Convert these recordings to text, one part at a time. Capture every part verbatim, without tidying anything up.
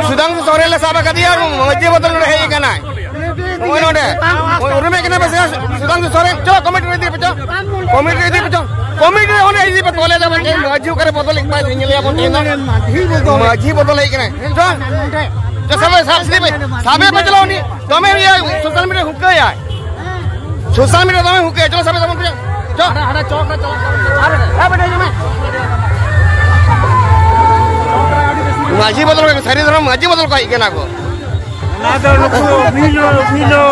ᱥᱩᱫᱷᱟᱝᱥᱩ ᱥᱚᱨᱮᱱ ᱞᱮ ᱥᱟᱵ ᱟᱠᱟᱫᱮᱭᱟ, ᱢᱟᱹᱡᱷᱤ ᱵᱚᱫᱚᱞ ᱱᱚᱰᱮ ᱦᱮᱡ ᱟᱠᱟᱱᱟᱭ᱾ ᱱᱚᱜᱼᱚᱭ ᱱᱚᱰᱮ᱾ ᱩᱨᱩᱢᱮ ᱠᱟᱱᱟ ᱯᱮᱥᱮ ᱥᱩᱫᱷᱟᱝᱥᱩ ᱥᱚᱨᱮᱱ? ᱪᱚ, ᱠᱚᱢᱤᱴᱤ ᱨᱮ ᱤᱫᱤ ᱯᱮ ᱪᱚ᱾ ᱠᱚᱢᱤᱴᱤ ᱨᱮ ᱤᱫᱤ ᱯᱮ ᱪᱚ᱾ ᱠᱚᱢᱤᱴᱤ ᱨᱮ ᱚᱸᱰᱮ ᱤᱫᱤ ᱯᱮ, ᱛᱚᱞᱮ ᱫᱟᱵᱚᱱ᱾ ᱛᱮᱦᱮᱧ ᱢᱟᱹᱡᱷᱤ ᱚᱠᱟᱨᱮ ᱵᱚᱫᱚᱞ ᱞᱮᱫ ᱠᱚᱣᱟᱭ, ᱧᱮᱞᱮᱭᱟ ᱵᱚᱱ ᱛᱮᱦᱮᱧ ᱫᱚ᱾ ᱢᱟᱹᱡᱷᱤ ᱵᱚᱫᱚᱞ ᱦᱮᱡ ᱠᱟᱱᱟᱭ᱾ ᱪᱚ᱾ ᱪᱚ, ᱥᱟᱵᱮ, ᱥᱟᱵ ᱥᱤᱫᱤ ᱯᱮ᱾ ᱥᱟᱵᱮ ᱯᱮ ᱪᱚ, ᱩᱱᱤ ᱫᱚᱢᱮ ᱤᱭᱟᱹ social media ᱦᱩᱠᱟᱹᱭᱟᱭ᱾ social media ᱫᱚᱢᱮ ᱦᱩᱠᱟᱹᱭᱟ᱾ ᱪᱚ, ᱥᱟᱵᱮ ᱛᱟᱵᱚᱱ ᱯᱮ᱾ ᱪᱚ᱾ ᱦᱟᱸᱰᱮ, ᱦᱟᱸᱰᱮ ᱪᱚᱠ ᱨᱮ ᱪᱟᱞᱟᱜ ᱠᱟᱱᱟ᱾ ᱟᱨ, ᱟᱨ ᱵᱮᱴᱟ, ᱦᱤᱡᱩᱜ ᱢᱮ᱾ ᱢᱟᱹᱡᱷᱤ ᱵᱚᱫᱚᱞ ᱠᱚ, ᱥᱟᱹᱨᱤ ᱫᱷᱚᱨᱚᱢ ᱢᱟᱹᱡᱷᱤ ᱵᱚᱫᱚᱞ ᱠᱚ ᱦᱮᱡ ᱠᱟᱱᱟ ᱠᱚ᱾ ᱚᱱᱟ ᱫᱚ ᱱᱩᱠᱩ ᱵᱷᱤᱱᱳ, ᱵᱷᱤᱱᱳ᱾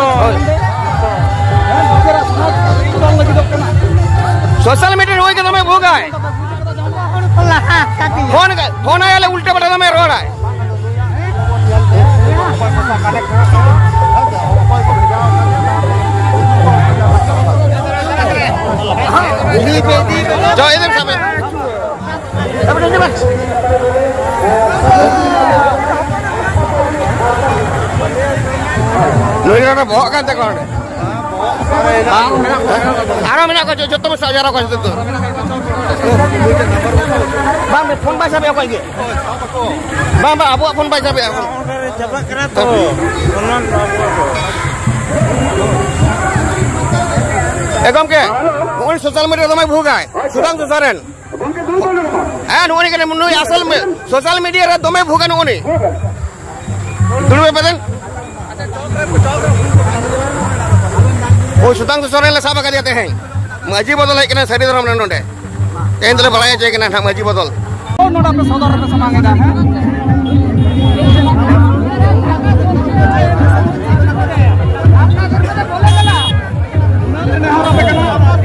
Social media ᱨᱮ ᱱᱩᱭ ᱜᱮ ᱫᱚᱢᱮ ᱵᱷᱳᱜᱟᱭ᱾ ᱯᱷᱳᱱ ᱜᱮ, ᱯᱷᱳᱱ ᱟᱭᱟᱞᱮ ᱩᱞᱴᱟᱹ ᱯᱟᱞᱴᱟ ᱫᱚᱢᱮ ᱨᱚᱲᱟᱭ᱾ ᱡᱚᱭ ᱫᱮᱵ ᱥᱟᱵᱮ᱾ ᱱᱩᱭ ᱫᱚ ᱵᱚᱦᱚᱜ ᱠᱟᱱ ᱛᱟᱠᱚᱣᱟ ᱚᱸᱰᱮ᱾ ᱟᱨᱚ ᱢᱮᱱᱟᱜ ᱠᱚᱣᱟ, ᱡᱚᱛᱚ ᱵᱚᱱ ᱥᱟᱵ ᱡᱟᱣᱨᱟ ᱠᱚᱣᱟ ᱡᱚᱛᱚ᱾ ᱵᱟᱝ, ᱯᱷᱳᱱ ᱵᱟᱭ ᱥᱟᱵᱮᱜᱼᱟ ᱚᱠᱚᱭ ᱜᱮ᱾ ᱵᱟᱝ, ᱵᱟᱝ, ᱟᱵᱚᱣᱟᱜ ᱯᱷᱳᱱ ᱵᱟᱭ ᱥᱟᱵᱮᱜᱼᱟ ᱮᱠᱷᱚᱱ᱾ ᱪᱟᱵᱟᱜ ᱠᱟᱱᱟ ᱛᱚ᱾ ᱮ ᱜᱚᱢᱠᱮ, ᱱᱚᱜᱼᱚᱭ social media ᱫᱚᱢᱮ ᱵᱷᱩᱜᱟᱭ, ᱥᱩᱫᱷᱟᱝᱥᱩ ᱥᱚᱨᱮᱱ᱾ ᱦᱮᱸ, ᱱᱩᱜᱼᱩ ᱱᱩᱭ ᱠᱟᱱᱟᱭ, ᱱᱩᱭ ᱟᱥᱚᱞ ᱢᱮ-, social media ᱨᱮ ᱫᱚᱢᱮ ᱵᱷᱩᱜᱟ ᱱᱩᱜᱼᱩ ᱱᱩᱭ᱾ ᱫᱩᱲᱩᱵ ᱮ ᱵᱮᱨᱮᱫ᱾ ᱳᱭ ᱥᱩᱫᱷᱟᱝᱥᱩ ᱥᱚᱨᱮᱱ ᱞᱮ ᱥᱟᱵ ᱟᱠᱟᱫᱮᱭᱟ ᱛᱮᱦᱮᱧ᱾ ᱢᱟᱹᱡᱷᱤ ᱵᱚᱫᱚᱞ ᱦᱮᱡ ᱠᱟᱱᱟ ᱥᱟᱹᱨᱤ ᱫᱷᱚᱨᱚᱢ ᱨᱮᱱ ᱱᱚᱰᱮ᱾ ᱛᱮᱦᱮᱧ ᱫᱚᱞᱮ ᱵᱟᱲᱟᱭ ᱦᱚᱪᱚᱭᱮ ᱠᱟᱱᱟ ᱱᱟᱦᱟᱜ ᱢᱟᱹᱡᱷᱤ ᱵᱚᱫᱚᱞ᱾ ᱱᱚᱰᱮ ᱟᱯᱮ ᱥᱚᱫᱚᱨ ᱨᱮᱯᱮ ᱥᱟᱢᱟᱝ ᱮᱫᱟ, ᱦᱮᱸ?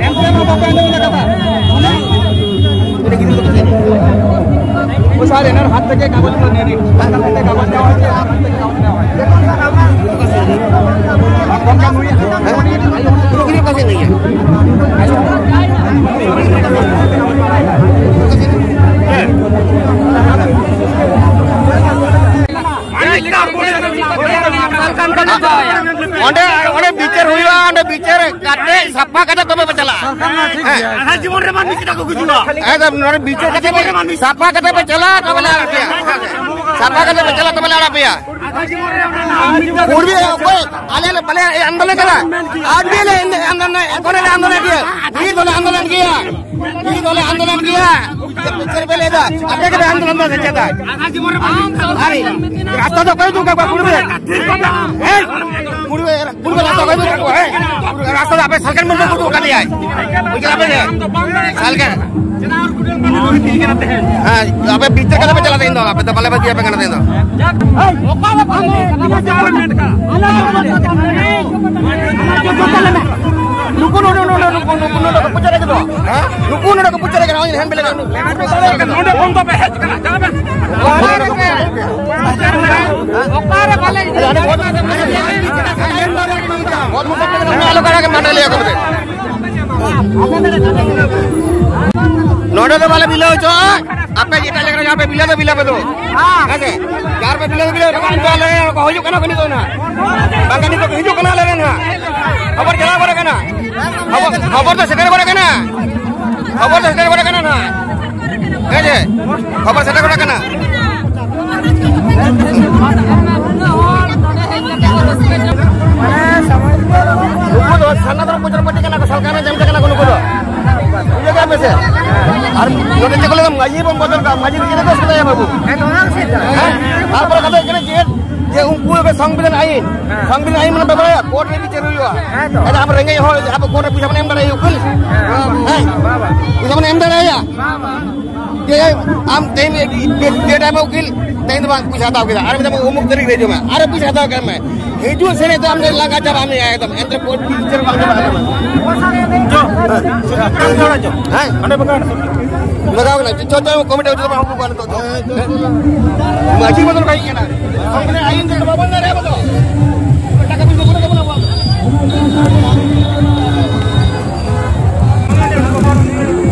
ᱮᱱᱛᱮ ᱨᱮᱦᱚᱸ ᱵᱟᱯᱮ ᱟᱸᱡᱚᱢ ᱮᱫᱟ ᱠᱟᱛᱷᱟ᱾ ᱯᱚᱭᱥᱟ ᱨᱮᱱᱟᱜ ᱦᱟᱛ ᱛᱮᱜᱮ ᱠᱟᱜᱚᱡᱽ ᱠᱚ ᱱᱮᱨᱤ, ᱦᱟᱛ ᱛᱮᱜᱮ ᱠᱟᱜᱚᱡᱽ ᱱᱮᱣᱟ ᱦᱚᱪᱚᱭᱟ, ᱦᱟᱛ ᱛᱮᱜᱮ ᱠᱟᱜᱚᱡᱽ ᱱᱮᱣᱟ ᱦᱚᱪᱚᱭᱟ᱾ ᱜᱚᱢᱠᱮ ᱱᱩᱭᱟᱜ ᱦᱮᱸ? ᱱᱩᱭᱟᱜ ᱯᱟᱥᱮ ᱱᱩᱭᱟᱜ᱾ ᱚᱸᱰᱮ, ᱚᱸᱰᱮ ᱵᱤᱪᱟᱹᱨ ᱦᱩᱭᱩᱜᱼᱟ, ᱚᱸᱰᱮ ᱵᱤᱪᱟᱹᱨ ᱠᱟᱛᱮ ᱥᱟᱯᱷᱟ ᱠᱟᱛᱮ ᱛᱚᱵᱮ ᱯᱮ ᱪᱟᱞᱟᱜᱼᱟ᱾ ᱦᱮᱸ᱾ ᱟᱫᱷᱟ ᱡᱤᱵᱚᱱ ᱨᱮ ᱢᱟᱹᱱᱢᱤ ᱪᱮᱫᱟᱜ ᱠᱚ ᱜᱩᱡᱩᱜᱼᱟ? ᱮᱠᱫᱚᱢ ᱱᱚᱰᱮ ᱵᱤᱪᱟᱹᱨ ᱠᱟᱛᱮ ᱯᱮ, ᱥᱟᱯᱷᱟ ᱠᱟᱛᱮ ᱯᱮ ᱪᱟᱞᱟᱜᱼᱟ, ᱛᱚᱵᱮ ᱞᱮ ᱟᱲᱟᱜ ᱯᱮᱭᱟ᱾ ᱥᱟᱯᱷᱟ ᱠᱟᱛᱮ ᱯᱮ ᱪᱟᱞᱟᱜᱼᱟ, ᱛᱚᱵᱮ ᱞᱮ ᱟᱲᱟᱜ ᱯᱮᱭᱟ᱾ ᱟᱫᱷᱟ ᱡᱤᱵᱚᱱ ᱨᱮ ᱚᱱᱟ ᱢᱤᱫ ᱯᱩᱨᱵᱤ ᱚᱠᱚᱭ? ᱟᱞᱮ ᱞᱮ ᱵᱟᱞᱮ ᱟᱱᱫᱳᱞᱚᱱ ᱠᱟᱫᱟ᱾ ᱟᱨ ᱵᱤ ᱞᱮ ᱟᱱᱫᱳᱞᱚᱱ, ᱮᱠᱷᱚᱱ ᱞᱮ ᱟᱱᱫᱳᱞᱚᱱ ᱜᱮᱭᱟ᱾ ᱵᱤᱨ ᱫᱚᱞᱮ ᱟᱱᱫᱳᱞᱚᱱ ᱜᱮᱭᱟ᱾ ᱵᱤᱨ ᱫᱚᱞᱮ ᱟᱱᱫᱳᱞᱚᱱ ᱜᱮᱭᱟ᱾ ᱪᱮᱫ ᱯᱮ ᱞᱟᱹᱭ ᱮᱫᱟ? ᱟᱯᱮ ᱜᱮᱯᱮ ᱟᱱᱫᱳᱞᱚᱱ ᱮᱫᱟ ᱥᱮ ᱪᱮᱫ? ᱟᱨᱮ, ᱨᱟᱥᱛᱟ ᱫᱚ ᱚᱠᱚᱭ ᱩᱫᱩᱜ ᱟᱠᱟᱫ ᱠᱚᱣᱟ? ᱠᱩᱲᱵᱤ᱾ ᱦᱮᱸ? ᱠᱩᱲᱵᱤ, ᱠᱩᱲᱵᱤ ᱨᱟᱥᱛᱟ ᱚᱠᱚᱭ ᱩᱫᱩᱜ ᱟᱠᱟᱫ ᱠᱚᱣᱟ? ᱦᱮᱸ? ᱨᱟᱥᱛᱟ ᱫᱚ ᱟᱯᱮ ᱥᱟᱞᱠᱷᱟᱱ ᱢᱩᱨᱢᱩ ᱩᱫᱩᱜ ᱟᱠᱟᱫ ᱞᱮᱭᱟᱭ᱾ ᱵᱩᱡᱽ ᱠᱮᱫᱟ ᱯᱮ ᱥᱮ? ᱥᱟᱞᱠᱷᱟᱱ᱾ ᱦᱮᱸ, ᱟᱯᱮ ᱵᱤᱪᱟᱹᱨ ᱠᱟᱛᱮ ᱯᱮ ᱪᱟᱞᱟᱜ ᱛᱮᱦᱮᱧ ᱫᱚ, ᱟᱯᱮ ᱫᱚ ᱵᱟᱞᱮ ᱵᱟᱹᱜᱤᱭᱟᱯᱮ ᱠᱟᱱᱟ ᱛᱮᱦᱮᱧ ᱫᱚ᱾ ᱱᱩᱠᱩ ᱱᱚᱰᱮ, ᱱᱚᱰᱮ, ᱱᱩᱠᱩ, ᱱᱩᱠᱩ ᱱᱚᱰᱮ ᱠᱚ ᱯᱩᱪᱟᱹᱨ ᱠᱮᱫᱟ᱾ ᱦᱮᱸ? ᱱᱩᱠᱩ ᱱᱚᱰᱮ ᱠᱚ ᱯᱩᱪᱟᱹᱨ ᱠᱮᱫᱟ, ᱱᱚᱜᱼᱚᱭ ᱦᱮᱱ ᱵᱮᱞᱮ ᱱᱚᱰᱮ ᱵᱚᱱᱫᱚ ᱯᱮ ᱦᱮᱡ ᱠᱟᱱᱟ, ᱪᱟᱞᱟᱜ ᱵᱮᱱ᱾ ᱚᱠᱟᱨᱮ ᱵᱟᱞᱮ ᱟᱞᱚ ᱠᱟᱲᱟ ᱜᱮ ᱢᱟᱱᱰᱟ ᱞᱟᱹᱭ ᱟᱠᱚ ᱯᱮ᱾ ᱱᱚᱰᱮ ᱫᱚ ᱵᱟᱞᱮ ᱵᱤᱞᱟᱹᱣ ᱦᱚᱪᱚᱜᱼᱟ᱾ ᱟᱯᱮ ᱮᱴᱟᱜ ᱡᱟᱭᱜᱟ ᱨᱮ ᱡᱟᱦᱟᱸ ᱯᱮ ᱵᱤᱞᱟᱹᱣ ᱫᱚ ᱵᱤᱞᱟᱹᱣ ᱯᱮ ᱫᱚ᱾ ᱦᱮᱸ ᱥᱮ? ᱡᱟᱦᱟᱸ ᱯᱮ ᱵᱤᱞᱟᱹᱣ ᱫᱚ ᱵᱤᱞᱟᱹᱣ ᱯᱮ᱾ ᱟᱞᱮ ᱠᱚ ᱦᱤᱡᱩᱜ ᱠᱟᱱᱟ ᱠᱚ ᱱᱤᱛᱚᱜ ᱱᱟᱦᱟᱜ᱾ ᱵᱟᱝᱠᱷᱟᱱ ᱱᱤᱛᱚᱜ ᱠᱚ ᱦᱤᱡᱩᱜ ᱠᱟᱱᱟ ᱟᱞᱮ ᱨᱮᱱ ᱦᱟᱸᱜ᱾ ᱠᱷᱚᱵᱚᱨ ᱪᱟᱞᱟᱣ ᱜᱚᱫ ᱟᱠᱟᱱᱟ᱾ ᱠᱷᱚᱵᱚᱨ, ᱠᱷᱚᱵᱚᱨ ᱫᱚ ᱥᱮᱴᱮᱨ ᱜᱚᱫ ᱟᱠᱟᱱᱟ᱾ ᱠᱷᱚᱵᱚᱨ ᱫᱚ ᱥᱮᱴᱮᱨ ᱜᱚᱫ ᱟᱠᱟᱱᱟ ᱱᱟᱦᱟᱜ᱾ ᱦᱮᱸ ᱥᱮ? ᱠᱷᱚᱵᱚᱨ ᱥᱮᱴᱮᱨ ᱜᱚᱫ ᱟᱠᱟᱱᱟ᱾ ᱱᱩᱠᱩ ᱫᱚ ᱥᱟᱨᱱᱟ ᱫᱷᱚᱨᱚᱢ ᱯᱨᱚᱪᱟᱨ ᱯᱟᱨᱴᱤ ᱠᱟᱱᱟ ᱠᱚ, ᱥᱟᱞᱠᱷᱟᱱ ᱨᱮ ᱡᱟᱢᱛᱟ ᱠᱟᱱᱟ ᱠᱚ ᱱᱩᱠᱩ ᱫᱚ᱾ ᱵᱩᱡᱷᱟᱹᱣ ᱠᱮᱫᱟ ᱯᱮ ᱥᱮ? ᱟᱨ ᱱᱚᱰᱮ ᱪᱮᱫ ᱠᱚ ᱞᱟᱹᱭᱫᱟ, ᱢᱟᱹᱡᱷᱤ ᱵᱚᱱ ᱵᱚᱫᱚᱞ ᱠᱟᱜᱼᱟ, ᱢᱟᱹᱡᱷᱤ ᱫᱚ ᱪᱮᱫ ᱠᱚ ᱥᱟᱹᱫᱟᱹᱭᱟ ᱵᱟᱹᱵᱩ? ᱦᱮᱸ? ᱛᱟᱨᱯᱚᱨᱮ ᱠᱟᱛᱷᱟ ᱦᱩᱭᱩᱜ ᱠᱟᱱᱟ ᱡᱮ, ᱡᱮ ᱩᱱᱠᱩ ᱫᱚ ᱥᱚᱝᱵᱤᱫᱷᱟᱱ ᱟᱭᱤᱱ, ᱦᱮᱸ᱾ ᱥᱚᱝᱵᱤᱫᱷᱟᱱ ᱟᱭᱤᱱ ᱢᱟᱱᱮ ᱵᱟᱵᱟ ᱠᱳᱨᱴ ᱨᱮ ᱵᱤᱪᱟᱹᱨ ᱦᱩᱭᱩᱜᱼᱟ᱾ ᱦᱮᱸ ᱛᱚ᱾ ᱟᱪᱪᱷᱟ, ᱟᱵᱚ ᱨᱮᱸᱜᱮᱡ ᱦᱚᱲ ᱟᱵᱚ ᱠᱳᱨᱴ ᱨᱮ ᱯᱚᱭᱥᱟ ᱵᱚᱱ ᱮᱢ ᱫᱟᱲᱮᱭᱟᱜᱼᱟ ᱩᱠᱤᱞ? ᱦᱮᱸ᱾ ᱯᱚᱭᱥᱟ ᱵᱚᱱ ᱮᱢ ᱫᱟᱲᱮᱭᱟᱜᱼᱟ? ᱡᱮ ᱟᱢ ᱛᱮᱦᱮᱧ ᱰᱮᱴ ᱟᱭᱢᱟ ᱩᱠᱤᱞ, ᱛᱮᱦᱮᱧ ᱫᱚ ᱵᱟᱝ ᱯᱚᱭᱥᱟ ᱦᱟᱛᱟᱣ ᱠᱮᱫᱟ, ᱟᱨ ᱢᱤᱫ ᱫᱷᱟᱣ ᱩᱢᱩᱠ ᱛᱟᱹᱨᱤᱠᱷ ᱨᱮ ᱦᱤᱡᱩᱜ ᱢᱮ, ᱟᱨ ᱯᱚᱭᱥᱟ ᱦᱟᱛᱟᱣ ᱠᱮᱫ ᱢᱮ, ᱦᱤᱡᱩᱜ ᱥᱮᱱᱮᱡ ᱛᱮ ᱟᱢ ᱫᱚ ᱞᱟᱸᱜᱟ ᱪᱟᱵᱟ ᱢᱮᱭᱟ ᱮᱠᱫᱚᱢ, ᱮᱱᱛᱮ ᱠᱳᱨᱴ ᱵᱤᱪᱟᱹᱨ ᱵᱟᱝ ᱪᱟᱵᱟᱜ ᱠᱟᱱᱟ᱾ ᱦᱮᱸ? ᱞᱟᱜᱟᱣ ᱠᱟᱱᱟ, ᱪᱚ, ᱪᱚ, ᱠᱚᱢᱤᱴᱤ ᱦᱚᱪᱚ ᱛᱟᱵᱚᱱ ᱦᱚᱸ ᱵᱟᱹᱱᱩᱜ ᱛᱚ᱾ ᱢᱟᱹᱡᱷᱤ ᱵᱚᱫᱚᱞ ᱠᱟᱭ ᱠᱟᱱᱟ᱾ ᱥᱚᱝᱵᱤᱫᱷᱟᱱ ᱟᱭᱤᱱ ᱛᱮᱫᱚ ᱵᱟᱵᱚᱱ ᱫᱟᱲᱮᱭᱟᱜᱼᱟ ᱟᱵᱚ ᱫᱚ᱾ ᱴᱟᱠᱟ ᱯᱚᱭᱥᱟ ᱵᱟᱹᱱᱩᱜ ᱛᱟᱵᱚᱱᱟ ᱟᱵᱚᱣᱟᱜ ᱫᱚ᱾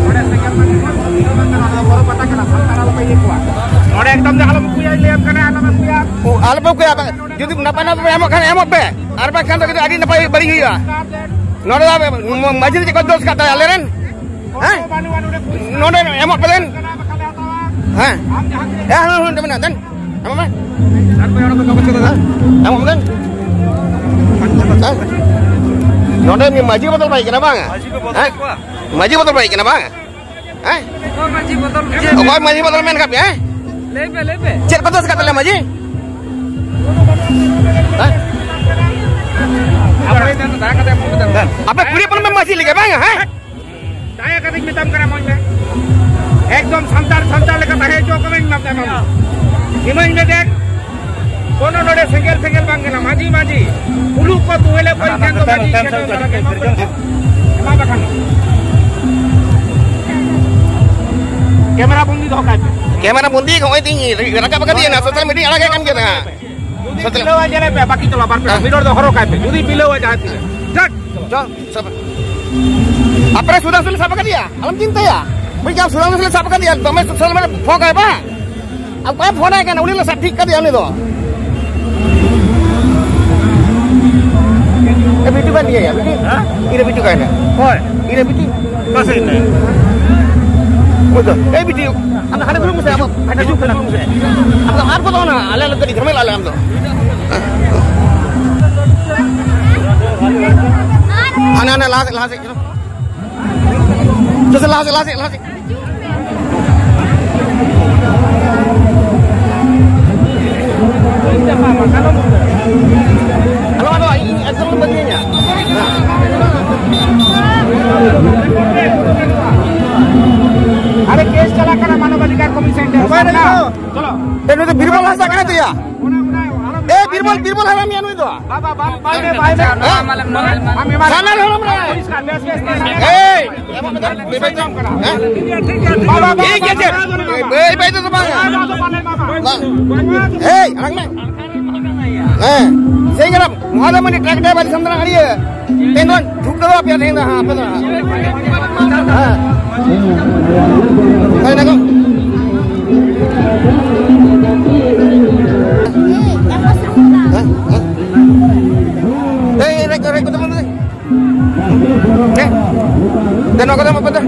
ᱱᱚᱰᱮ ᱮᱠᱫᱚᱢ ᱫᱚ ᱟᱞᱚᱢ ᱟᱹᱜᱩᱭᱟ, ᱞᱟᱹᱭᱟᱢ ᱠᱟᱱᱟ, ᱟᱞᱚᱢ ᱟᱹᱜᱩᱭᱟ᱾ ᱳ, ᱟᱞᱚᱯᱮ ᱩᱠᱩᱭᱟ, ᱡᱩᱫᱤ ᱱᱟᱯᱟᱭ ᱱᱟᱯᱟᱭ ᱯᱮ ᱮᱢᱚᱜ ᱠᱷᱟᱱ ᱮᱢᱚᱜ ᱯᱮ, ᱟᱨ ᱵᱟᱝᱠᱷᱟᱱ ᱫᱚ ᱠᱤᱱᱛᱩ ᱟᱹᱰᱤ ᱱᱟᱯᱟᱭ ᱵᱟᱹᱲᱤᱡ ᱦᱩᱭᱩᱜᱼᱟ᱾ ᱱᱚᱰᱮ ᱫᱚ ᱢᱟᱹᱡᱷᱤ ᱫᱚ ᱪᱮᱫ ᱠᱚ ᱫᱳᱥ ᱠᱟᱜ ᱛᱟᱞᱮ ᱟᱞᱮᱨᱮᱱ? ᱦᱮᱸ? ᱱᱚᱰᱮ ᱮᱢᱚᱜ ᱯᱮ ᱫᱮᱱ᱾ ᱦᱮᱸ? ᱦᱮᱸ, ᱦᱮᱸ, ᱦᱮᱸ, ᱢᱮᱱᱟᱜ ᱫᱮᱱ᱾ ᱮᱢᱚᱜ ᱢᱮ᱾ ᱦᱮᱸ? ᱮᱢᱚᱜ ᱢᱮ ᱫᱮᱱ᱾ ᱦᱮᱸ? ᱱᱚᱰᱮ ᱢᱟᱹᱡᱷᱤ ᱵᱚᱫᱚᱞ ᱵᱟᱭ ᱠᱟᱱᱟ ᱵᱟᱝ? ᱦᱮᱸ? ᱢᱟᱹᱡᱷᱤ ᱵᱚᱫᱚᱞ ᱵᱟᱭ ᱠᱟᱱᱟ ᱵᱟᱝ? ᱦᱮᱸ? ᱚᱠᱚᱭ ᱢᱟᱹᱡᱷᱤ ᱵᱚᱫᱚᱞ ᱢᱮᱱ ᱠᱟᱜ ᱯᱮᱭᱟ, ᱦᱮᱸ? ᱞᱟᱹᱭ ᱯᱮ, ᱞᱟᱹᱭ ᱯᱮ᱾ ᱪᱮᱫ ᱠᱚ ᱫᱳᱥ ᱠᱟᱜ ᱛᱟᱞᱮ ᱢᱟᱹᱡᱷᱤ? ᱦᱮᱸ? ᱟᱯᱮ ᱠᱩᱲᱤ ᱦᱚᱯᱚᱱ ᱯᱮ ᱢᱟᱹᱡᱷᱤ ᱞᱮᱠᱟ ᱵᱟᱝ, ᱦᱮᱸ? ᱫᱟᱭᱟ ᱠᱟᱛᱮᱧ ᱢᱮᱛᱟᱢ ᱠᱟᱱᱟ, ᱢᱚᱡᱽ ᱢᱮ᱾ ᱮᱠᱫᱚᱢ ᱥᱟᱱᱛᱟᱲ, ᱥᱟᱱᱛᱟᱲ ᱞᱮᱠᱟ ᱛᱟᱦᱮᱸ ᱦᱚᱪᱚ ᱠᱚᱢᱮᱧ ᱢᱮᱛᱟᱢ ᱠᱟᱱᱟ᱾ ᱤᱢᱟᱹᱧ ᱢᱮ ᱫᱮᱱ᱾ ᱠᱳᱱᱳ ᱱᱚᱰᱮ ᱥᱮᱸᱜᱮᱞ ᱯᱷᱮᱸᱜᱮᱞ ᱵᱟᱝ ᱠᱟᱱᱟ᱾ ᱢᱟᱹᱡᱷᱤ, ᱢᱟᱹᱡᱷᱤ᱾ ᱩᱞᱩᱠ ᱠᱚ ᱛᱩᱦᱮᱞᱮ ᱠᱚ ᱤᱧ ᱴᱷᱮᱱ ᱫᱚ ᱢᱟᱹᱡᱷᱤ ᱴᱷᱮᱱ ᱫᱚ ᱮᱢᱟ ᱵᱟᱠᱷᱟᱱ᱾ ᱠᱮᱢᱮᱨᱟ ᱵᱚᱱᱫᱤ ᱫᱚᱦᱚ ᱠᱟᱭ ᱯᱮ᱾ ᱠᱮᱢᱮᱨᱟ ᱵᱚᱱᱫᱤ, ᱱᱚᱜᱼᱚᱭ ᱛᱤᱧ ᱨᱟᱠᱟᱵ ᱟᱠᱟᱫᱤᱭᱟ ᱱᱟ, ᱥᱳᱥᱟᱞ ᱢᱤᱰᱤᱭᱟ ᱟᱲᱟᱜ ᱠᱟᱱ ᱜᱮᱭᱟ ᱱᱟ᱾ ᱡᱩᱫᱤ ᱥᱳᱥᱟᱞ ᱵᱤᱞᱟᱹᱣᱟ, ᱧᱮᱞᱮ ᱯᱮ, ᱵᱟᱹᱠᱤ ᱪᱟᱞᱟᱜ ᱵᱟᱨ ᱯᱮ ᱦᱚᱲ ᱡᱟᱦᱟᱸ ᱛᱤᱱᱟᱹᱜ᱾ ᱪᱚᱞ, ᱥᱟᱵ᱾ ᱟᱯᱮ ᱥᱩᱫᱷᱟᱹ ᱥᱩᱫᱷᱟᱹ ᱥᱟᱵ ᱟᱠᱟᱫᱮᱭᱟ, ᱟᱞᱚᱢ ᱪᱤᱱᱛᱟᱹᱭᱟ᱾ ᱵᱩᱡᱽ ᱠᱮᱫᱟᱢ, ᱥᱩᱫᱷᱟᱹ ᱥᱩᱫᱷᱟᱹ ᱥᱟᱵ ᱟᱠᱟᱫᱮᱭᱟ, ᱫᱚᱢᱮ ᱥᱳᱥᱟᱞ ᱢᱤᱰᱤᱭᱟ ᱯᱷᱚᱸᱠ ᱟᱭ ᱵᱟᱝ? ᱟᱢ ᱚᱠᱚᱭ ᱯᱷᱳᱱ ᱟᱭ ᱠᱟᱱᱟ? ᱩᱱᱤ ᱞᱮ ᱥᱟᱵ ᱴᱷᱤᱠ ᱠᱟᱫᱮᱭᱟ ᱩᱱᱤ ᱫᱚ᱾ ᱮ, ᱵᱤᱴᱩ ᱠᱟᱱ ᱜᱮᱭᱟ, ᱵᱤᱴᱩ? ᱦᱮᱸ? ᱤᱧ ᱨᱮ ᱵᱤᱴᱩ ᱠᱟᱭ ᱱᱟ᱾ ᱦᱳᱭ᱾ ᱤᱧ ᱨᱮ ᱵᱤᱴᱩ᱾ ᱚᱠᱟ ᱥᱮᱫ ᱱᱟᱭ? ᱩᱱᱤ ᱫᱚ, ᱮ, ᱵᱤᱴᱩ, ᱟᱢ ᱫᱚ ᱦᱟᱸᱰᱮ ᱫᱩᱲᱩᱵ ᱢᱮᱥᱮ, ᱟᱢᱟᱜ ᱯᱷᱟᱭᱫᱟ ᱦᱤᱡᱩᱜ ᱠᱟᱱᱟ ᱢᱮᱥᱮ᱾ ᱟᱢ ᱫᱚ ᱟᱨ ᱠᱚᱫᱚ ᱚᱱᱟ, ᱟᱞᱮ ᱞᱮ ᱠᱟᱹᱴᱤᱡ ᱡᱷᱟᱢᱮᱞᱟ ᱟᱞᱮ ᱟᱢ ᱫᱚ᱾ ᱦᱟᱱᱮ, ᱦᱟᱱᱮ, ᱞᱟᱦᱟ ᱥᱮᱫ, ᱞᱟᱦᱟ ᱥᱮᱫ, ᱪᱚᱞᱚ᱾ ᱪᱚ ᱥᱮ, ᱞᱟᱦᱟ ᱥᱮᱫ, ᱞᱟᱦᱟ ᱥᱮᱫ, ᱞᱟᱦᱟ ᱥᱮᱫ᱾ ᱟᱞᱚ, ᱟᱞᱚ, ᱤᱧ ᱮᱠᱫᱚᱢ ᱵᱟᱹᱜᱤᱭᱟᱹᱧᱟ᱾ ᱟᱨᱮ, ᱠᱮᱥ ᱪᱟᱞᱟᱜ ᱠᱟᱱᱟ ᱢᱟᱱᱚᱵ ᱚᱫᱷᱤᱠᱟᱨ ᱠᱚᱢᱤᱥᱚᱱ ᱴᱷᱮᱱ᱾ ᱚᱠᱚᱭ ᱨᱮ ᱢᱮᱱᱟᱜᱼᱟ? ᱪᱚᱞᱚ᱾ ᱮ, ᱱᱩᱭ ᱫᱚ ᱵᱤᱨᱵᱚᱞ ᱦᱟᱸᱥᱫᱟ ᱠᱟᱱᱟᱭ ᱛᱚᱭᱟ᱾ ᱮ, ᱵᱤᱨᱵᱚᱞ, ᱵᱤᱨᱵᱚᱞ ᱦᱟᱲᱟᱢᱤᱭᱟ ᱱᱩᱭ ᱫᱚ᱾ ᱵᱟᱵᱟ, ᱵᱟᱢ, ᱵᱟᱭ ᱢᱮ, ᱵᱟᱭ ᱢᱮ᱾ ᱦᱮᱸ? ᱟᱢ ᱮᱢᱟ ᱥᱟᱱᱟᱞ ᱦᱮᱢᱵᱨᱚᱢ ᱨᱮ᱾ ᱯᱚᱨᱤᱥᱠᱟᱨ, ᱵᱮᱥ, ᱵᱮᱥ, ᱵᱮᱥ᱾ ᱮᱭ, ᱮᱢᱟ ᱢᱮ ᱫᱟᱜ, ᱵᱮᱥ, ᱵᱮᱥ᱾ ᱦᱮᱸ? ᱵᱟᱵᱟ, ᱵᱟᱵᱟ, ᱴᱷᱤᱠ ᱜᱮᱭᱟ, ᱪᱮᱫ? ᱵᱟᱵᱟ, ᱵᱟᱵᱟ, ᱵᱟᱵᱟ᱾ ᱵᱟᱹᱭ, ᱵᱟᱹᱭ ᱛᱮᱫᱚ ᱵᱟᱝ᱾ ᱵᱟᱵᱟ, ᱵᱟᱵᱟ, ᱵᱟᱵᱟ᱾ ᱵᱟᱝ᱾ ᱮᱭ, ᱟᱲᱟᱝ ᱢᱮ᱾ ᱦᱮᱸ, ᱥᱮᱭ ᱜᱮᱞᱟᱢ, ᱢᱚᱦᱟᱫᱮᱵ ᱢᱟᱹᱱᱤ ᱴᱨᱟᱠ ᱰᱨᱟᱭᱵᱷᱟᱨ ᱫᱤᱥᱚᱢ ᱫᱟᱬᱟᱱ ᱟᱹᱲᱤᱭᱟᱹ᱾ ᱛᱮᱦᱮᱧ ᱫᱚ ᱰᱷᱩᱠ ᱫᱚ ᱟᱯᱮᱭᱟ, ᱛᱮᱦᱮᱧ ᱫᱚ, ᱦᱮᱸ, ᱟᱯᱮ ᱫᱚ᱾ ᱦᱮᱸ᱾ ᱦᱳᱭ, ᱱᱟᱜᱚ᱾ ᱫᱮ, ᱱᱚᱣᱟ ᱠᱚᱫᱚ ᱮᱢᱚᱜ ᱯᱮ, ᱫᱮ᱾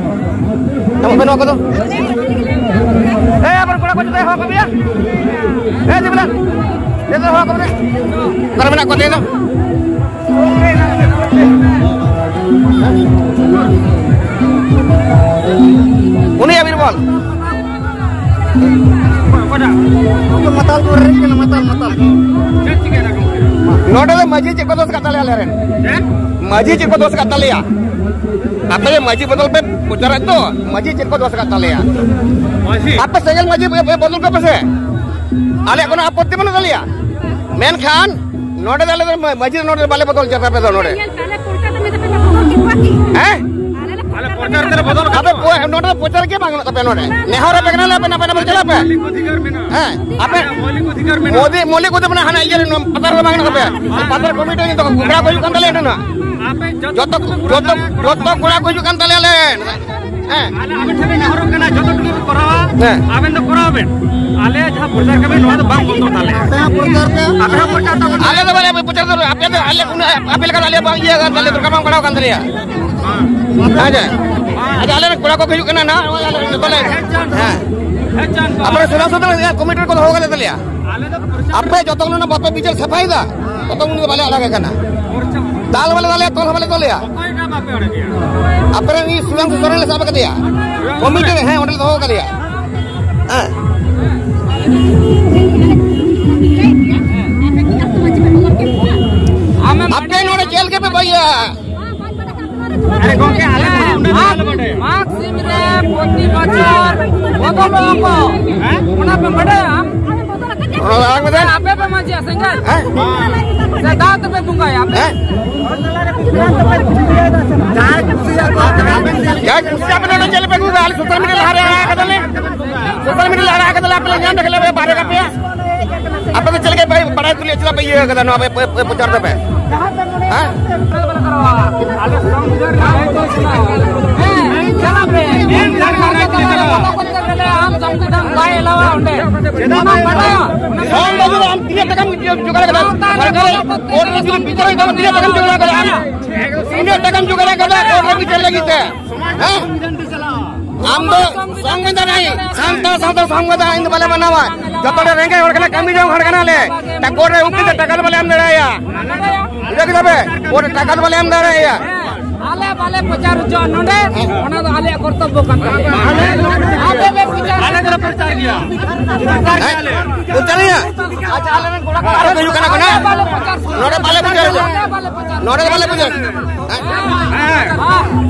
ᱮᱢᱚᱜ ᱯᱮ ᱱᱚᱣᱟ ᱠᱚᱫᱚ᱾ ᱮ, ᱟᱵᱟᱨ ᱠᱚᱲᱟ ᱠᱚ ᱪᱮᱫᱟᱜ ᱦᱚᱦᱚ ᱠᱚ ᱢᱮᱭᱟ? ᱮ, ᱪᱮᱫ ᱵᱚᱞᱮ? ᱪᱮᱫᱟᱜ ᱦᱚᱦᱚ ᱠᱚ ᱢᱮᱭᱟ? ᱚᱠᱟᱨᱮ ᱢᱮᱱᱟᱜ ᱠᱚᱣᱟ ᱛᱮᱦᱮᱧ ᱫᱚ? ᱩᱱᱤᱭᱟᱜ ᱵᱤᱨᱵᱚᱞ᱾ ᱚᱠᱟᱴᱟᱜ? ᱢᱟᱛᱟᱞ ᱠᱚ ᱨᱮᱡ ᱠᱟᱱᱟ, ᱢᱟᱛᱟᱞ, ᱢᱟᱛᱟᱞ᱾ ᱪᱮᱫ ᱪᱤᱠᱟᱹᱭᱮᱱᱟ ᱜᱚᱢᱠᱮ? ᱱᱚᱰᱮ ᱫᱚ ᱢᱟᱹᱡᱷᱤ ᱪᱮᱫ ᱠᱚ ᱫᱳᱥ ᱠᱟᱜ ᱛᱟᱞᱮᱭᱟ ᱟᱞᱮ ᱨᱮᱱ? ᱦᱮᱸ? ᱢᱟᱹᱡᱷᱤ ᱪᱮᱫ ᱠᱚ ᱫᱳᱥ ᱠᱟᱜ ᱛᱟᱞᱮᱭᱟ? ᱟᱯᱮ ᱡᱮ ᱢᱟᱹᱡᱷᱤ ᱵᱚᱫᱚᱞ ᱯᱮ ᱯᱨᱚᱪᱟᱨᱮᱫ ᱫᱚ, ᱢᱟᱹᱡᱷᱤ ᱪᱮᱫ ᱠᱚ ᱫᱳᱥ ᱟᱠᱟᱫ ᱛᱟᱞᱮᱭᱟ? ᱢᱟᱹᱡᱷᱤ? ᱟᱯᱮ ᱥᱮᱸᱜᱮᱞ ᱢᱟᱹᱡᱷᱤ ᱯᱮ ᱵᱚᱫᱚᱞ ᱠᱚᱯᱮ ᱥᱮ, ᱟᱞᱮᱭᱟᱜ ᱠᱳᱱᱳ ᱟᱯᱚᱛᱛᱤ ᱵᱟᱹᱱᱩᱜ ᱛᱟᱞᱮᱭᱟ᱾ ᱢᱮᱱᱠᱷᱟᱱ ᱱᱚᱰᱮ ᱫᱚ ᱟᱞᱮ ᱫᱚ ᱢᱟᱹᱡᱷᱤ ᱱᱚᱰᱮ ᱵᱟᱞᱮ ᱵᱚᱫᱚᱞ ᱦᱚᱪᱚ ᱯᱮᱭᱟ ᱟᱯᱮ ᱫᱚ ᱱᱚᱰᱮ᱾ ᱧᱮᱞ ᱯᱮ, ᱟᱞᱮ ᱯᱨᱚᱪᱟᱨ ᱫᱚ ᱢᱮᱱᱟᱜ ᱛᱟᱯᱮᱭᱟ, ᱵᱟᱠᱚ ᱵᱚᱫᱚᱞ ᱠᱮᱫ ᱠᱚᱣᱟ ᱠᱤ? ᱦᱮᱸ? ᱟᱞᱮ ᱞᱮ ᱟᱞᱮ ᱯᱨᱚᱪᱟᱨ ᱯᱨᱚᱪᱟᱨ ᱫᱚ ᱨᱮ ᱵᱚᱫᱚᱞ ᱟᱯᱮ ᱱᱚᱰᱮ ᱫᱚ ᱯᱨᱚᱪᱟᱨ ᱜᱮ ᱵᱟᱝ ᱜᱟᱱᱚᱜ ᱛᱟᱯᱮᱭᱟ ᱱᱚᱰᱮ᱾ ᱱᱮᱦᱚᱨ ᱟᱯᱮ ᱠᱟᱱᱟᱞᱮ, ᱟᱯᱮ ᱱᱟᱯᱟᱭ ᱱᱟᱯᱟᱭ ᱪᱟᱞᱟᱜ ᱯᱮ᱾ ᱢᱚᱞᱤᱠ ᱚᱫᱷᱤᱠᱟᱨ ᱢᱮᱱᱟᱜᱼᱟ᱾ ᱦᱮᱸ, ᱟᱯᱮ ᱢᱚᱞᱤᱠ ᱚᱫᱷᱤᱠᱟᱨ ᱢᱮᱱᱟᱜᱼᱟ᱾ ᱢᱚᱫᱤ, ᱢᱚᱞᱤᱠ ᱚᱫᱷᱤᱠᱟᱨ ᱢᱮᱱᱟᱜᱼᱟ, ᱦᱟᱱᱟ ᱤᱭᱟᱹ ᱨᱮ, ᱱᱚᱣᱟ ᱯᱟᱛᱟ ᱨᱮ ᱵᱟᱝ ᱜᱟᱱᱚᱜ ᱛᱟᱯᱮᱭᱟ᱾ ᱯᱟᱛᱟ ᱨᱮ ᱠᱚᱢᱤᱴᱤ ᱡᱚᱛᱚ ᱠᱚᱲᱟ ᱠᱚ ᱦᱤᱡᱩᱜ ᱠᱟᱱ ᱛᱟᱞᱮᱭᱟ ᱱᱚᱰᱮ ᱱᱟᱜ᱾ ᱟᱯᱮ ᱡᱚᱛᱚ, ᱡᱚᱛᱚ, ᱡᱚᱛᱚ ᱠᱚᱲᱟ ᱠᱚ ᱦᱤᱡᱩᱜ ᱠᱟᱱ ᱛᱟᱞᱮᱭᱟ ᱟᱞᱮ᱾ ᱦᱮᱸ᱾ ᱟᱞᱮ ᱟᱵᱮᱱ ᱴᱷᱮᱱ ᱞᱮ ᱱᱮᱦᱚᱨᱚᱜ ᱠᱟᱱᱟ, ᱡᱚᱛᱚ ᱴᱩᱠᱩ ᱯᱮ ᱠᱚᱨᱟᱣᱟ, ᱦᱮᱸ᱾ ᱟᱵᱮᱱ ᱫᱚ ᱠᱚᱨᱟᱣ ᱵᱮᱱ᱾ ᱟᱞᱮ ᱡᱟᱦᱟᱸ ᱯᱨᱚᱪᱟᱨ ᱠᱟᱹᱢᱤ, ᱱᱚᱣᱟ ᱫᱚ ᱵᱟᱝ ᱵᱚᱱᱫᱚ ᱛᱟᱞᱮᱭᱟ᱾ ᱟᱯᱮ ᱦᱚᱸ ᱯᱨᱚᱪᱟᱨ ᱛᱟᱵᱚᱱ᱾ ᱟᱞᱮ ᱫᱚ ᱵᱟᱞᱮ ᱯᱨᱚᱪᱟᱨ ᱫᱚ, ᱟᱯᱮ ᱫᱚ ᱟᱞᱮ ᱠᱩᱱᱟᱹ, ᱟᱯᱮ ᱞᱮᱠᱟ ᱫᱚ ᱟᱞᱮ ᱵᱟᱝ ᱤᱭᱟᱹ ᱠᱟᱱ ᱛᱟᱞᱮ, ᱫᱚᱨᱠᱟᱨ ᱵᱟᱝ ᱯᱟᱲᱟᱣ ᱠᱟᱱ ᱛᱟᱞᱮᱭᱟ᱾ ᱦᱮᱸ ᱡᱮ᱾ ᱟᱪᱪᱷᱟ, ᱟᱞᱮ ᱨᱮᱱ ᱠᱚᱲᱟ ᱠᱚ ᱦᱤᱡᱩᱜ ᱠᱟᱱᱟ ᱱᱟᱦᱟᱜ, ᱱᱚᱜᱼᱚᱭ ᱟᱞᱮ ᱨᱮᱱ ᱡᱚᱛᱚ ᱞᱮ, ᱦᱮᱸ᱾ ᱟᱯᱮ ᱥᱩᱫᱷᱟ ᱥᱩᱫᱷᱟ ᱠᱚᱢᱤᱴᱤ ᱨᱮᱠᱚ ᱫᱚᱦᱚ ᱠᱟᱞᱮ ᱛᱟᱞᱮᱭᱟ᱾ ᱟᱯᱮ ᱡᱚᱛᱚ ᱠᱷᱚᱱ ᱵᱟᱯᱮ ᱵᱤᱪᱟᱹᱨ ᱥᱟᱯᱷᱟᱭᱮᱫᱟ, ᱛᱚᱛᱚ ᱩᱱᱤ ᱫᱚ ᱵᱟᱞᱮ ᱟᱲᱟᱜᱮ ᱠᱟᱱᱟ᱾ ᱫᱟᱞ ᱦᱚᱸ ᱵᱟᱞᱮ ᱫᱟᱞᱮᱭᱟ, ᱛᱚᱞ ᱦᱚᱸ ᱵᱟᱞᱮ ᱛᱚᱞᱮᱭᱟ᱾ ᱟᱯᱮ ᱨᱮᱱ ᱩᱱᱤ ᱥᱩᱫᱷᱟᱝᱥᱩ ᱥᱚᱨᱮᱱ ᱞᱮ ᱥᱟᱵ ᱟᱠᱟᱫᱮᱭᱟ᱾ ᱠᱚᱢᱤᱴᱤ ᱨᱮ, ᱦᱮᱸ, ᱚᱸᱰᱮ ᱞᱮ ᱫᱚᱦᱚ ᱟᱠᱟᱫᱮᱭᱟ᱾ ᱦᱮᱸ᱾ ᱟᱯᱮ ᱱᱚᱰᱮ ᱪᱮᱫ ᱞᱮᱠᱟ ᱯᱮ ᱵᱟᱹᱭᱟ? ᱟᱨᱮ ᱜᱚᱝᱠᱮ, ᱟᱞᱮ ᱫᱚ ᱩᱱᱟᱹᱜ ᱫᱚ ᱵᱟᱞᱮ ᱵᱟᱰᱟᱭᱟ᱾ ᱢᱟᱜᱽ ᱥᱤᱢ ᱨᱮ ᱯᱨᱚᱛᱤ ᱵᱚᱪᱷᱚᱨ ᱵᱚᱫᱚᱞᱚᱜᱼᱟ ᱠᱚ᱾ ᱦᱮᱸ? ᱚᱱᱟ ᱯᱮ ᱵᱟᱰᱟᱭᱟ? ᱚᱱᱟ ᱟᱲᱟᱝ ᱢᱮ ᱫᱮ᱾ ᱟᱯᱮ ᱯᱮ ᱢᱟᱹᱡᱷᱤᱭᱟ ᱥᱮᱸᱜᱮᱞ? ᱦᱮᱸ? ᱥᱮ ᱫᱟᱜ ᱛᱮᱯᱮ ᱵᱚᱸᱜᱟᱭᱟ ᱟᱯᱮ? ᱦᱮᱸ? ᱡᱟᱦᱟᱸᱭ ᱠᱩᱥᱤᱭᱟᱜ ᱯᱮ ᱱᱚᱰᱮ ᱪᱮᱫ ᱞᱮ ᱯᱮ ᱟᱹᱜᱩ ᱠᱟᱜᱼᱟ? ᱟᱞᱮ ᱥᱳᱥᱟᱞ ᱢᱤᱰᱤᱭᱟ ᱞᱟᱦᱟ ᱨᱮ ᱟᱲᱟᱜ ᱠᱟᱫᱟᱞᱮ᱾ ᱥᱳᱥᱟᱞ ᱢᱤᱰᱤᱭᱟ ᱞᱟᱦᱟ ᱨᱮ ᱟᱲᱟᱜ ᱠᱟᱫᱟᱞᱮ, ᱟᱯᱮ ᱞᱮ ᱧᱟᱢ ᱞᱮᱠᱷᱟᱱ ᱞᱮ ᱵᱟᱨᱦᱮ ᱠᱟᱯᱮᱭᱟ᱾ ᱟᱯᱮ ᱫᱚ ᱪᱮᱫ ᱞᱮᱠᱟ ᱯᱮ ᱵᱟᱲᱟᱭ ᱛᱩᱞᱩᱡ ᱪᱮᱫᱟᱜ ᱯᱮ ᱤᱭᱟᱹ ᱠᱟᱫᱟ ᱱᱚᱣᱟ ᱯᱮ, ᱯᱮ, ᱯᱮ ᱯᱨᱚᱪᱟᱨ ᱫᱟᱯᱮ? ᱦᱮᱸ? ᱚᱸᱰᱮ ᱚᱱᱟ ᱵᱟᱰᱟᱭᱟ᱾ ᱥᱚᱝ ᱵᱟᱹᱵᱩ, ᱟᱢ ᱛᱤᱱᱟᱹᱜ ᱴᱟᱠᱟᱢ ᱡᱚᱜᱟᱲ ᱠᱟᱫᱟ? ᱥᱚᱨᱠᱟᱨ ᱠᱳᱨᱴ ᱨᱮ ᱡᱩᱫᱤ ᱵᱤᱪᱟᱹᱨ ᱦᱩᱭᱩᱜ ᱛᱟᱢᱟ, ᱛᱤᱱᱟᱹᱜ ᱴᱟᱠᱟᱢ ᱡᱚᱜᱟᱲ ᱠᱟᱫᱟ? ᱟᱢ ᱛᱤᱱᱟᱹᱜ ᱴᱟᱠᱟᱢ ᱡᱚᱜᱟᱲ ᱠᱟᱫᱟ ᱠᱳᱨᱴ ᱨᱮ ᱵᱤᱪᱟᱹᱨ ᱞᱟᱹᱜᱤᱫ ᱛᱮ? ᱦᱮᱸ? ᱟᱢ ᱫᱚ ᱥᱚᱝᱵᱤᱫᱷᱟᱱ ᱟᱭ, ᱥᱟᱱᱛᱟᱲ ᱥᱟᱶᱛᱟ ᱥᱚᱝᱵᱤᱫᱷᱟᱱ ᱟᱭᱤᱱ ᱫᱚ ᱵᱟᱞᱮ ᱢᱟᱱᱟᱣᱟ᱾ ᱡᱚᱛᱚ ᱦᱚᱲ ᱨᱮᱸᱜᱮᱡ ᱦᱚᱲ ᱠᱟᱱᱟ, ᱠᱟᱹᱢᱤ ᱡᱚᱝ ᱦᱚᱲ ᱠᱟᱱᱟᱞᱮ᱾ ᱴᱟ-, ᱠᱳᱨᱴ ᱨᱮ ᱩᱠᱤᱞ ᱛᱮ ᱴᱟᱠᱟ ᱫᱚ ᱵᱟᱞᱮ ᱮᱢ ᱫᱟᱲᱮᱭᱟᱭᱟ᱾ ᱵᱩᱡᱷᱟᱹᱣ ᱠᱮᱫᱟ ᱯᱮ? ᱠᱳᱨᱴ ᱨᱮ ᱴᱟᱠᱟ ᱫᱚ ᱵᱟᱞᱮ ᱮᱢ ᱫᱟᱲᱮᱭᱟᱭᱟ᱾ ᱟᱞᱮ ᱵᱟᱞᱮ ᱯᱨᱚᱪᱟᱨ ᱦᱚᱪᱚᱜᱼᱟ ᱱᱚᱰᱮ, ᱚᱱᱟ ᱫᱚ ᱟᱞᱮᱭᱟᱜ ᱠᱚᱨᱛᱚᱵᱵᱚ ᱠᱟᱱ ᱛᱟᱞᱮᱭᱟ᱾ ᱟᱯᱮ ᱯᱮ ᱯᱨᱚᱪᱟᱨ, ᱟᱞᱮ ᱫᱚᱞᱮ ᱯᱨᱚᱪᱟᱨ ᱜᱮᱭᱟ᱾ ᱦᱮᱸ? ᱯᱨᱚᱪᱟᱨ ᱜᱮᱭᱟ? ᱟᱪᱪᱷᱟ, ᱟᱞᱮ ᱨᱮᱱ ᱠᱚᱲᱟ ᱠᱚ ᱟᱨᱚ ᱠᱚ ᱦᱤᱡᱩᱜ ᱠᱟᱱᱟ ᱠᱚ ᱱᱟ? ᱱᱚᱰᱮ ᱵᱟᱞᱮ ᱯᱨᱚᱪᱟᱨ ᱦᱚᱪᱚᱜᱼᱟ᱾ ᱱᱚᱰᱮ ᱫᱚ ᱵᱟᱞᱮ ᱯᱨᱚᱪᱟᱨ᱾ ᱦᱮᱸ?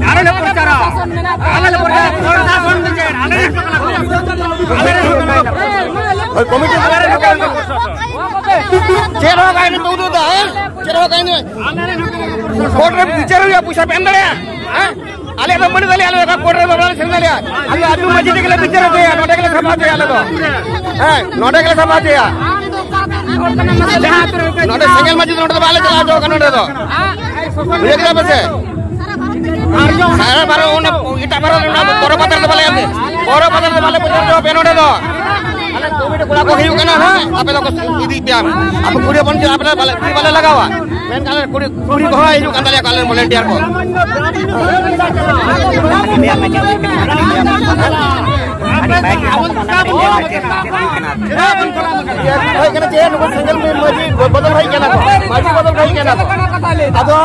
ᱟᱞᱮ ᱞᱮ ᱯᱨᱚᱪᱟᱨᱟ᱾ ᱟᱞᱮ ᱞᱮ ᱯᱨᱚᱪᱟᱨᱟ᱾ ᱯᱨᱚᱥᱟᱥᱚᱱ ᱫᱚ ᱪᱮᱫ? ᱟᱞᱮ ᱞᱮ ᱯᱨᱚᱪᱟᱨᱟ᱾ ᱦᱳᱭ, ᱠᱚᱢᱤᱴᱤ ᱫᱚ ᱵᱟᱞᱮ ᱯᱨᱚᱪᱟᱨᱟ᱾ ᱪᱮᱫ ᱦᱚᱸ ᱵᱟᱭ ᱱᱤᱛᱚᱜ ᱩᱫᱩᱜ ᱮᱫᱟ, ᱦᱮᱸ? ᱪᱮᱫ ᱦᱚᱸ ᱵᱟᱭ ᱱᱤᱛᱚᱜ᱾ ᱠᱳᱨᱴ ᱨᱮ ᱵᱤᱪᱟᱹᱨ ᱦᱩᱭᱩᱜᱼᱟ, ᱯᱚᱭᱥᱟ ᱯᱮ ᱮᱢ ᱫᱟᱲᱮᱭᱟᱜᱼᱟ? ᱦᱮᱸ? ᱟᱞᱮ ᱫᱚ ᱵᱟᱹᱱᱩᱜ ᱛᱟᱞᱮᱭᱟ, ᱟᱞᱮ ᱫᱚ ᱠᱳᱨᱴ ᱨᱮ ᱫᱚ ᱵᱟᱞᱮ ᱥᱮᱱ ᱫᱟᱲᱮᱭᱟᱜᱼᱟ᱾ ᱟᱞᱮ ᱟᱹᱛᱩ ᱢᱟᱹᱡᱷᱤ ᱛᱮᱜᱮ ᱞᱮ ᱵᱤᱪᱟᱹᱨ ᱦᱚᱪᱚᱭᱟ, ᱱᱚᱰᱮ ᱜᱮᱞᱮ ᱥᱟᱯᱷᱟ ᱦᱚᱪᱚᱭᱟ ᱟᱞᱮ ᱫᱚ᱾ ᱦᱮᱸ, ᱱᱚᱰᱮ ᱜᱮᱞᱮ ᱥᱟᱯᱷᱟ ᱦᱚᱪᱚᱭᱟ᱾ ᱱᱚᱰᱮ ᱥᱮᱸᱜᱮᱞ ᱢᱟᱹᱡᱷᱤ ᱫᱚ ᱱᱚᱰᱮ ᱫᱚ ᱵᱟᱞᱮ ᱪᱟᱞᱟᱣ ᱦᱚᱪᱚ ᱠᱟᱱᱟ ᱱᱚᱰᱮ ᱫᱚ᱾ ᱵᱩᱡᱷᱟᱹᱣ ᱠᱮᱫᱟ ᱯᱮ ᱥᱮ? ᱥᱟᱨᱟ ᱵᱟᱨᱚ ᱚᱱᱟ ᱮᱴᱟᱜ ᱵᱟᱨᱚ ᱚᱱᱟ ᱵᱚᱨᱚ ᱯᱟᱛᱟ ᱨᱮᱫᱚ ᱵᱟᱞᱮ ᱮᱢ, ᱵᱚᱨᱚ ᱯᱟᱛᱟ ᱨᱮᱫᱚ ᱵᱟᱞᱮ ᱵᱩᱡᱷᱟᱹᱣ ᱦᱚᱪᱚ ᱟᱯᱮᱭᱟ ᱱᱚᱰᱮ ᱫᱚ᱾ ᱟᱞᱮ ᱠᱚᱢᱤᱴᱤ ᱠᱚᱲᱟ ᱠᱚ ᱦᱩᱭᱩᱜ ᱠᱟᱱᱟ ᱦᱟᱸᱜ, ᱟᱯᱮ ᱫᱚ ᱤᱫᱤ ᱯᱮᱭᱟ᱾ ᱟᱯᱮ ᱠᱩᱲᱤ ᱦᱚᱯᱚᱱ ᱪᱮᱫ ᱟᱯᱮ ᱫᱚ ᱵᱟᱞᱮ, ᱛᱤ ᱵᱟᱞᱮ ᱞᱟᱜᱟᱣᱟ᱾ ᱢᱮᱱᱠᱷᱟᱱ ᱟᱞᱮ ᱠᱩᱲᱤ, ᱠᱩᱲᱤ ᱠᱚᱦᱚᱸ ᱦᱤᱡᱩᱜ ᱠᱟᱱ ᱛᱟᱞᱮᱭᱟ ᱠᱚ, ᱟᱞᱮ ᱨᱮᱱ volunteer ᱠᱚ᱾ ᱦᱩᱭ ᱠᱟᱱᱟ ᱪᱮᱫ? ᱱᱩᱠᱩ ᱥᱮᱸᱜᱮᱞ ᱢᱟᱹᱡᱷᱤ ᱵᱚᱫᱚᱞ ᱦᱩᱭ ᱠᱟᱱᱟ ᱠᱚ, ᱢᱟᱹᱡᱷᱤ ᱵᱚᱫᱚᱞ ᱦᱩᱭ ᱠᱟᱱᱟ ᱠᱚ᱾ ᱟᱫᱚ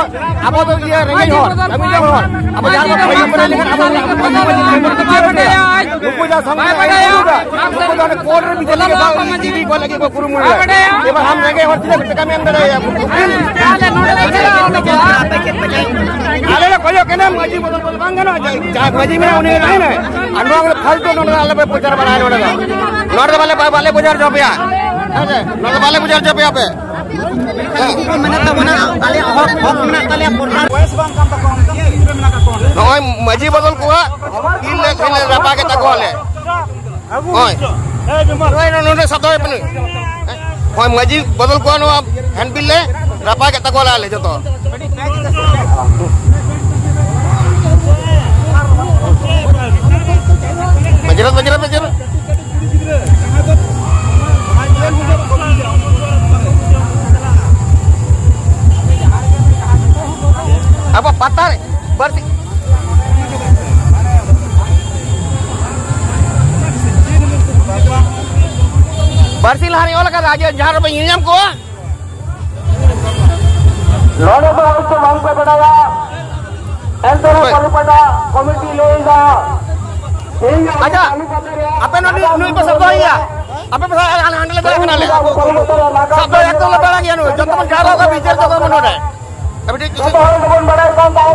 ᱟᱵᱚ ᱫᱚ ᱤᱭᱟᱹ ᱨᱮᱸᱜᱮᱡ ᱦᱚᱲ, ᱠᱟᱹᱢᱤ ᱡᱚᱝ ᱦᱚᱲ, ᱟᱵᱚ ᱡᱟᱦᱟᱸ ᱨᱮᱵᱚᱱ ᱠᱟᱹᱢᱤ ᱠᱟᱱᱟ, ᱮᱱᱠᱷᱟᱱ ᱟᱵᱚ ᱱᱩᱠᱩ ᱡᱟᱦᱟᱸ ᱥᱟᱢᱱᱮ ᱨᱮ ᱩᱱᱠᱩ ᱫᱚ ᱦᱟᱱᱮ ᱠᱳᱨᱴ ᱨᱮ ᱵᱤᱪᱟᱹᱨ ᱞᱟᱹᱜᱤᱫ ᱵᱟᱝ ᱤᱫᱤ ᱠᱚ ᱞᱟᱹᱜᱤᱫ ᱠᱚ ᱠᱩᱨᱩᱢᱩᱴᱩᱭᱟ᱾ ᱮᱵᱟᱨ ᱟᱢ ᱨᱮᱸᱜᱮᱡ ᱦᱚᱲ ᱛᱤᱱᱟᱹᱜ ᱴᱟᱠᱟᱢ ᱮᱢ ᱫᱟᱲᱮᱭᱟᱭᱟ? ᱟᱞᱮ ᱞᱮ ᱠᱷᱚᱡᱚᱜ ᱠᱟᱱᱟ ᱢᱟᱹᱡᱷᱤ ᱵᱚᱫᱚᱞ ᱵᱚᱫᱚᱞ ᱵᱟᱝ ᱜᱟᱱᱚᱜᱼᱟ᱾ ᱡᱟ-, ᱡᱟᱦᱟᱸᱭ ᱢᱟᱹᱡᱷᱤ ᱢᱮᱱᱟᱭᱟ ᱩᱱᱤ ᱜᱮ ᱛᱟᱦᱮᱱᱟᱭ᱾ ᱟᱨ ᱱᱚᱣᱟ ᱠᱚᱫᱚ ᱯᱷᱟᱞᱛᱩ ᱱᱚᱰᱮ ᱟᱞᱮ ᱯᱮ ᱯᱨᱚᱪᱟᱨ ᱵᱟᱲᱟᱭᱟ ᱱᱚᱰᱮ ᱫᱚ᱾ ᱱᱚᱰᱮ ᱫᱚ ᱵᱟᱞᱮ, ᱵᱟᱞᱮ ᱯᱨᱚᱪᱟᱨ ᱦᱚᱪᱚ ᱯᱮᱭᱟ᱾ ᱦᱮᱸ ᱥᱮ? ᱱᱚᱰᱮ ᱫᱚ ᱵᱟᱞᱮ ᱯᱨᱚᱪᱟᱨ ᱦᱚᱪᱚ ᱯᱮᱭᱟ ᱯᱮ᱾ ᱦᱮᱸ᱾ ᱩᱱᱠᱩ ᱠᱚ ᱢᱮᱱᱮᱫ ᱛᱟᱵᱚᱱᱟ, ᱟᱞᱮᱭᱟᱜ ᱦᱚᱠ, ᱦᱚᱠ ᱢᱮᱱᱟᱜ ᱛᱟᱞᱮᱭᱟ, ᱯᱨᱚᱪᱟᱨ᱾ ᱱᱚᱜᱼᱚᱭ ᱢᱟᱹᱡᱷᱤ ᱵᱚᱫᱚᱞ ᱠᱚᱣᱟ, ᱛᱤᱱ ᱞᱮ, ᱛᱤᱱ ᱞᱮ ᱨᱟᱯᱟᱜᱮᱫ ᱛᱟᱠᱚᱣᱟᱞᱮ᱾ ᱦᱳᱭ᱾ ᱱᱚᱜᱼᱚᱭ ᱱᱚ-, ᱱᱚᱰᱮ ᱥᱟᱵ ᱫᱚᱦᱚᱭ ᱯᱮ ᱱᱩᱭ᱾ ᱦᱳᱭ, ᱢᱟᱹᱡᱷᱤ ᱵᱚᱫᱚᱞ ᱠᱚᱣᱟ, ᱱᱚᱣᱟ ᱦᱮᱱᱰᱵᱤᱞ ᱞᱮ ᱨᱟᱯᱟᱜᱮᱫ ᱛᱟᱠᱚᱣᱟ ᱟᱞᱮ ᱡᱚᱛᱚ᱾ ᱢᱟᱹᱡᱷᱤ ᱵᱟᱵᱟ, ᱢᱟᱹᱡᱷᱤ ᱵᱟᱵᱟ, ᱢᱟᱹᱡᱷᱤ ᱵᱟᱵᱟ᱾ ᱵᱟᱨᱥᱤᱧ ᱞᱟᱦᱟ ᱨᱤᱧ ᱚᱞ ᱟᱠᱟᱫᱟ ᱡᱮ ᱡᱟᱦᱟᱸ ᱨᱮᱵᱮᱱ ᱧᱮᱞᱧᱟᱢ ᱠᱚᱣᱟ᱾ ᱱᱚᱰᱮ ᱫᱚ ᱦᱚᱭᱛᱳ ᱵᱟᱝ ᱯᱮ ᱵᱟᱰᱟᱭᱟ, ᱮᱱᱛᱮ ᱨᱮᱦᱚᱸ ᱦᱳᱭ᱾ ᱵᱟᱹᱞᱩᱨᱯᱟᱴᱟ ᱠᱚᱢᱤᱴᱤ ᱞᱟᱹᱭ ᱮᱫᱟ, ᱛᱮᱦᱮᱧ ᱟᱵᱚ ᱟᱪᱪᱷᱟ, ᱵᱟᱹᱞᱩᱨᱯᱟᱴᱟ ᱨᱮ ᱟᱯᱮ ᱱᱚᱰᱮ ᱱᱩᱭ ᱯᱮ ᱥᱟᱵ ᱫᱚᱦᱚᱭᱮᱭᱟ, ᱟᱯᱮ ᱯᱮ ᱥᱟᱵ, ᱦᱟᱸᱰᱮ ᱞᱮ ᱪᱟᱞᱟᱜ ᱠᱟᱱᱟ ᱞᱮ᱾ ᱥᱟᱵ ᱫᱚᱦᱚᱭᱟ ᱛᱚ ᱞᱮ ᱵᱟᱲᱟ ᱜᱮᱭᱟ ᱱᱩᱭ, ᱡᱚᱛᱚ ᱵᱚᱱ ᱡᱟᱣᱨᱟ ᱠᱚᱜᱼᱟ, ᱵᱤᱪᱟᱹᱨ ᱡᱚᱛᱚ ᱵᱚᱱ ᱱᱚᱰᱮ᱾ ᱟᱯᱮ ᱴᱷᱤᱠ ᱡᱚᱛᱚ ᱦᱚᱲ ᱜᱮᱵᱚᱱ ᱵᱟᱲᱟᱭ ᱠᱟᱱ ᱛᱟᱦᱮᱸᱫ᱾